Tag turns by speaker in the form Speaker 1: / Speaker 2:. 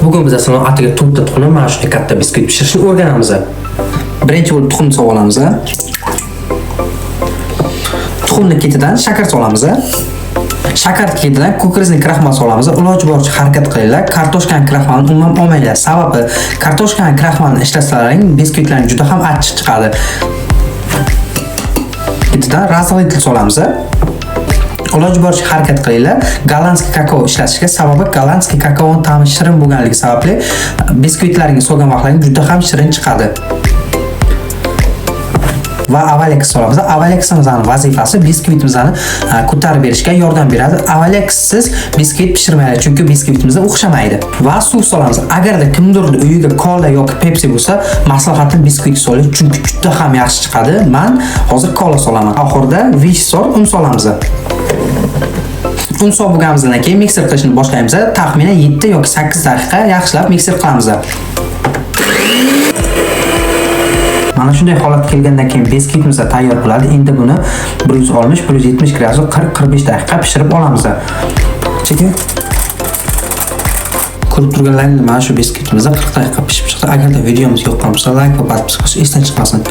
Speaker 1: Bugun biz sizlar atiga 4 ta tuxumdan mana shunday katta biskvit pishirishni o'rganamiz.
Speaker 2: Birinchi bo'lib tuxumni solib olamiz. Tuxumni ketidan shakar solamiz. Shakar ketidan кукурузный kraxmal solamiz. Iloji boricha harakat qilinglar. Kartoshkani kraxmalini umuman olmanglar. Sababi kartoshkani kraxmalini ishlatsalaring biskvitlaring juda ham achchiq chiqadi. Ketidan разрыхлитель solamiz. Iloji boricha harakat qilinglar. Голландский kakao ishlatishga, sababi голландский kakaoni ta'mi shirin bo'lganligi sababli biskvitlaringizni solgan vaqtlaring juda ham shirin chiqadi. Va Avalex solamiz. Avaleximizni vazifasi biskvitimizni ko'tarib berishga yordam beradi. Avalexsiz biskvit pishirmaydi, chunki biskvitimizga o'xshamaydi. Va suv solamiz. Agarda kimdir uyiga kola yoki Pepsi bo'lsa, maslahatim biskvit soling, chunki juda ham yaxshi chiqadi. Men hozir kola solaman. Oxirida Vishsor un solamiz. Un solib bo'lganimizdan keyin mikser qilishni boshlaymiz. Taxminan 7 yoki 8 daqiqa yaxshilab mikser qilamiz. Mana shunday holat kelgandan keyin biskvitimiz tayyor bo'ladi. Endi buni 160-170 gradusda 40-45 daqiqa pishirib olamiz. Cheki. Ko'rib turganlaringiz, mana shu biskvitimiz 40 daqiqa pishib chiqdi. Agarda videomiz yoqqan bo'lsa, like va подписка qilish esdan chiqmasin.